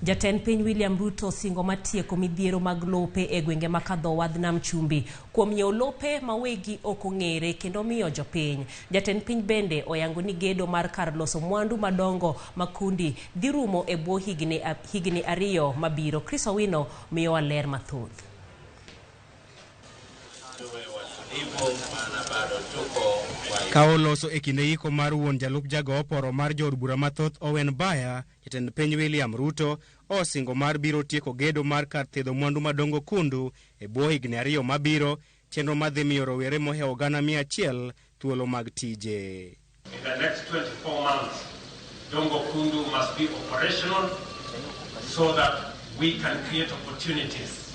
Jatend piny William Ruto osingo mar tieko midhiero mag lope e gwenge ma kadho wadh nam chumbi kuom nyiewo lope ma wegi ok ong'ere kendo miyo jopiny. Jatend piny bende oyango ni gedo mar kar loso mwandu madongo ma kundi dhi rumo e bwo higni 2 mabiro. Chris Owino miyowa ler mathoth. Ka oloso e kinde iko mar wuon jalup jago oporo mar jood bura mathoth Owen Baya, jatend piny William Ruto osingo mar biro tieko gedo mar kar thiedho mwandu madongo kundu e bwo higni 2 mabiro, chenro madhi miyo rowere mohewo 100,000 thuolo mag tije. In the next 24 months, Dongo Kundu must be operational so that we can create opportunities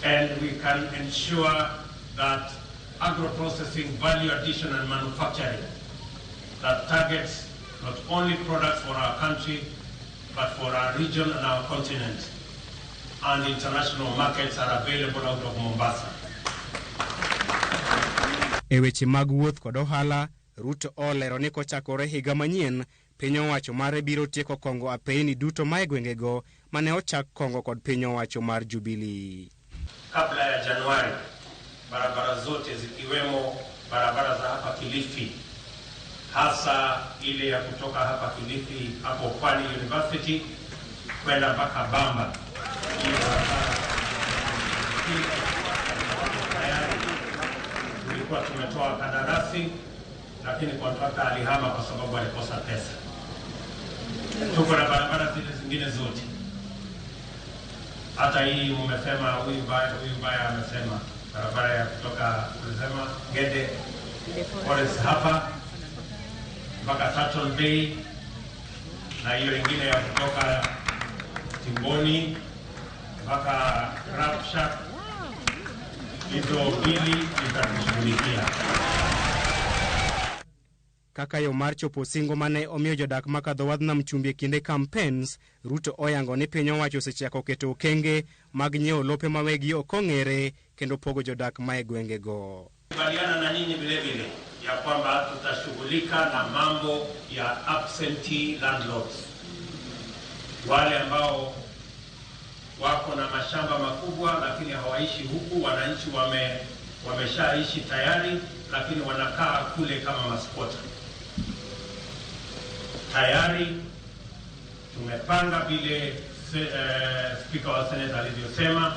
and we can ensure that agro-processing, value addition and manufacturing that targets not only products for our country, but for our region and our continent, and international markets are available out of Mombasa. E weche mag wuoth kod ohala, Ruto olero ni kochakore higa manyien, piny owacho mare biro tieko kongo apeyni duto ma e gwengego mane ochak kongo kod piny owacho mar Jubilee. Kabla ya Januari, barabara zote zikiwemo barabara za hapa Kilifi, hasa ile ya kutoka hapa Kilifi hapo Pwani University kwenda mpaka Bamba. Hiyo barabara tayari tulikuwa tumetoa kandarasi, lakini kontrakta alihama kwa sababu alikosa pesa. Tuko na barabara zile zingine zote. Hata hii mmesema, huyu baya amesema barabara ya kutoka ulisema Gede Forest hapa mpaka Turtle Bay, na hiyo ingine ya kutoka Timboni mpaka Rapsha. Hizo mbili nitazishughulikia. Kaka yo mar chopo singo mane omiyo jodak makadho wadh nam chumbi e kinde campaigns, Ruto oyango ni piny owacho osechako keto okenge mag nyiewo lope ma wegi ok ong'ere kendo pogo jodak ma e gwengego. Kubaliana na nyinyi vile vile ya kwamba tutashughulika na mambo ya absentee landlords, wale ambao wako na mashamba makubwa lakini hawaishi huku, wananchi wameshaishi tayari lakini wanakaa kule kama maskota. Tayari tumepanga vile Speaker wa Senate alivyosema,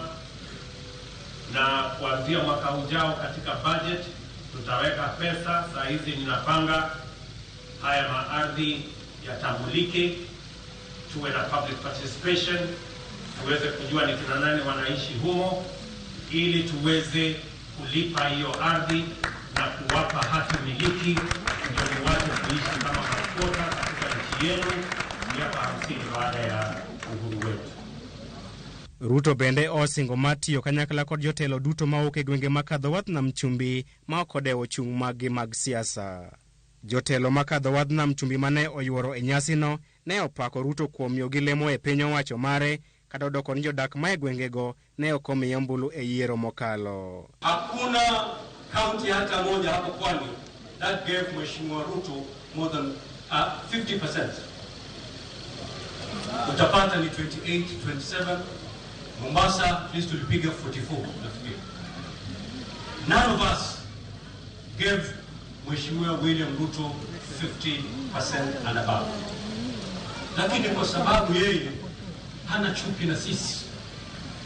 na kuanzia mwaka ujao katika budget tutaweka pesa. Saa hizi ninapanga haya maardhi yatambulike, tuwe na public participation, tuweze kujua ni kina nani wanaishi humo, ili tuweze kulipa hiyo ardhi na kuwapa hati miliki, ndio muwache kuishi kama maskota katika nchi yenu miaka 50 baada ya uhuru wetu. Ruto bende osingo mar tiyo kanyakla kod jotelo duto mawuok e gwenge makadho wadh nam chumbi ma ok odewo chung' maggi mag siasa. Jotelo makadho wadh nam chumbi mane oyuoro e nyasino ne opako Ruto kuom miyogi lemo e piny owacho mare, kata odoko ni jodak ma e gwengego ne ok omiye ombulu e yiero mokalo. Hakuna kaunti hata moja hapo Pwani that gave Mheshimiwa Ruto more than 50%. Utapata ni 28, 27. Mombasa at least tulipiga 44 nafikiri. None of us gave Mheshimiwa William Ruto 50% and above. Lakini kwa sababu yeye hana chuki na sisi,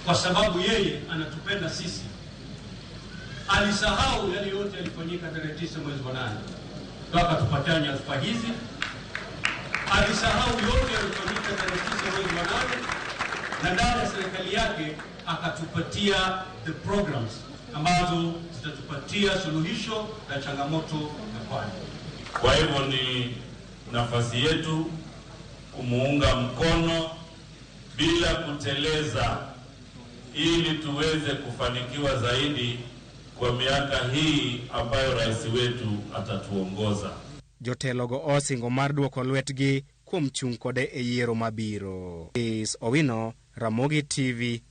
kwa sababu yeye anatupenda sisi, alisahau yale yote yalifanyika tarehe 9 mwezi wa 8 mpaka tupatia nyadhifa hizi. Alisahau yote yalifanyika tarehe 9 mwezi wa 8, na ndani ya serikali yake akatupatia the programs ambazo zitatupatia suluhisho la changamoto ya Pwani. Kwa hivyo ni nafasi yetu kumuunga mkono bila kuteleza, ili tuweze kufanikiwa zaidi kwa miaka hii ambayo rais wetu atatuongoza. Jotelogo osingo mar duoko lwetgi kuom chung' kode e yiero mabiro. Is Owino, Ramogi TV.